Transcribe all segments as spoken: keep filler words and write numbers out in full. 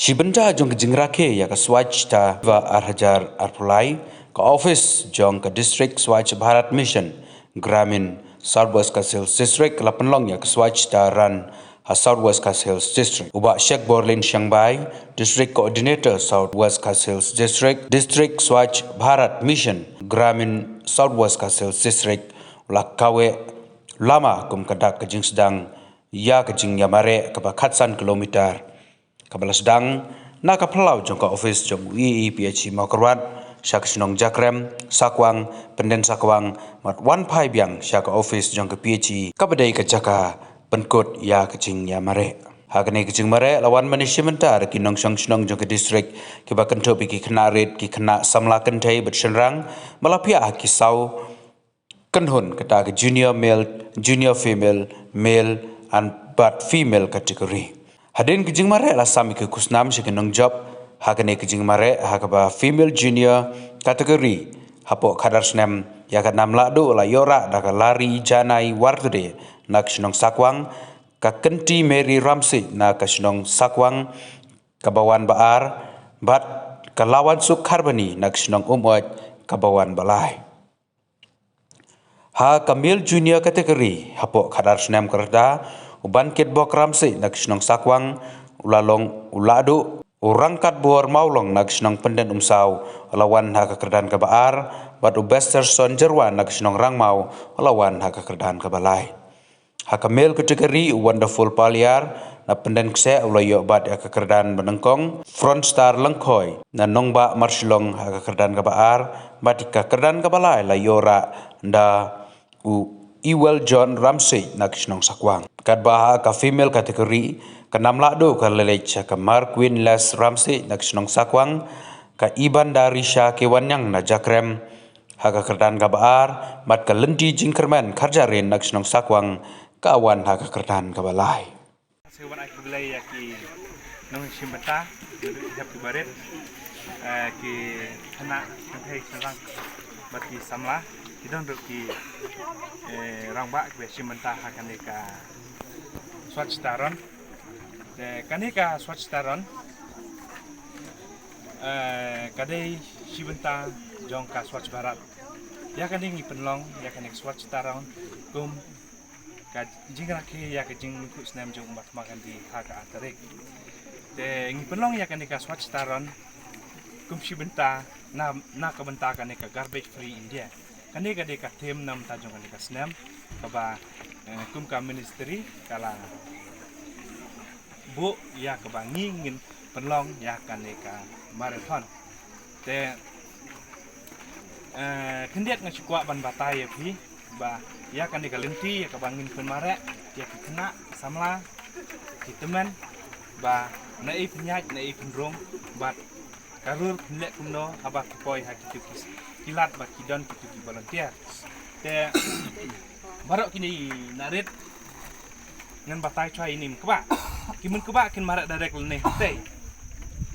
Shi bynta jong ka jingrakhe ïa ka Swachhata Viva ar hajar arphew lai, ka office jong ka District Swachh Bharat Mission Gramin South West Khasi Hills District la pynlong ïa ka Swachhata Run ha South West Khasi Hills District. U Bah Shek Borlin Shangbai, District Coordinator South West Khasi Hills District, District Swachh Bharat Mission Gramin South West Khasi Hills District, u la kaweh lama kum ka dak ka jingsdang ïa ka jingïamareh kaba khatsan kilometer kaba la sdang na ka phyllaw jong ka office jong u E E P H E Mawkyrwat sha ka shnong Jakrem, Sakwang, Pynden Sakwang, bad wan phai biang sha ka office jong ka P H E kaba dei ka jaka pynkut ïa ka jingïamareh. Ha kane ka jingmareh la wan mane shi bynta da ki nongshong shnong jong ka district, kiba kynthup ïa ki khynnah rit, ki khynnah samla kynthei bad shynrang, ba la phiah ha ki saw kynhun, kata ka junior male, junior female, male and bad female category. Hadien ka jingmareh la sam ïa ki khusnam sha ki nongjop ha kane ka jingmareh ha kaba female junior category hapoh khadar snem ïa ka nam lahduh la ïoh rah da ka Lari Janai Wartude na ka shnong Sakwang, ka Kynti Mary Ramsey na ka shnong Sakwang kaba wan ba ar, bad ka Lawansuk Kharbani na ka shnong Umoit kaba wan ba lai. Ha ka male junior category hapoh khadar snem ka rta, u Bankit Bok Ramsey na ka shnong Sakwang u la long u lahduh, u Rangkat Bor Mawlong na ka shnong Pynden Umsaw u la wan ha ka kyrdan kaba ar, bad u Besterson Jyrwa na ka shnong Rangmaw u la wan ha ka kyrdan kaba lai. Ha ka male category u Wonderful Paliar na Pynden Kseh u la ïoh bat ïa ka kyrdan ba nyngkong, Front Star Lyngkhoi na Nongbah Marshillong ha ka kyrdan kaba ar, bad ïa ka kyrdan kaba lai la ïoh rah da u Iwel John Ramsey na ka shnong Sakwang. Katba ha ka female category ka nam lahduh ka la leit sha ka Marqueen Les Ramsey na ka shnong Sakwang, ka Ibanda Risha Kewanyang na Jakrem ha ka kyrdan kaba ar, bad ka Lynti Jingkyrmen Kharjahrin na ka shnong Sakwang ka wan ha ka kyrdan kaba lai. Sa wan ai khublei ïa ki nongshim bynta, ki hep ki barit, eh, ki khynnah kynthei shynrang bad ki samla, ki don ruh ki, eh, rangbah kiba shim bynta ha kane ka Swachhata Run. Te kane ka Swachhata Run, eh, ka dei shi bynta jong ka Swachh Bharat. Ïa kane ngi pynlong ïa kane ka Swachhata Run kum ka jingrakhe ïa ka jingmihkhmat snem jong u Mahatma Gandhi ha ka ar tarik. Te ngi pynlong ïa kane ka Swachhata Run kum shi bynta na, na ka bynta kane ka Garbage Free India. Kane ka dei ka theme na bynta jong kane ka snem kaba, eh, kum ka ministry ka la buh ïa kaba ngi ngin pynlong ïa kane ka marathon. Te, eh, khyndiat nga shu kwah ban batai ïa phi ba ïa kane ka lynti ïa kaba ngin pynmareh ïa ki khynnah samla, ki tymmen, ba naei pynïaid naei pynrung, bad ka rur pynleh kumno haba ki poi ha kitu ki, ki lad ba ki don kitu ki volunteer. Te baroh kine na rit ngan batai chwa ïa ine i mynkbah. Ki mynkbah kin mareh direct lane hatei.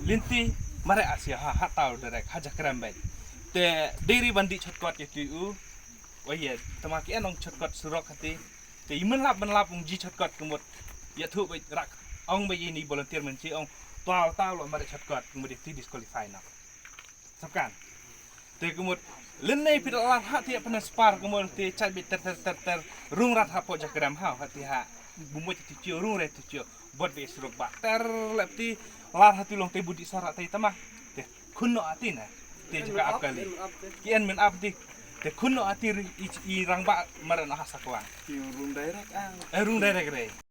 Lynti mareh asia ha, ha taw direct, ha Jakrem beit. Te dei ri ban dih shortcut ïa tu u. Oye, tama ki anong shortcut surok hati. Te i mynlap mynlap ung ji shortcut kumut. Ïathuh beit rak. Ong beit ine i volunteer mynshi ong. Taw taw lo mareh shortcut kumut ïa ti disqualify na. Sapkan. Te kumut lynne phi da lar ha te pynspar kumut te chait beit ter ter ter ter rung rat hapoh Jakrem ha, ha te ha. Bumut te chio rung re te chio. Bot beit surok ba ter lep te lar ha te long te budi sara te tama. Te khun no ati na. Te jaka ap kali. Ki en men ap dik. Te khun no ati ri i, i rangbah maran ha Sakwang. Ki rung direct ah. Eh, rung direct re.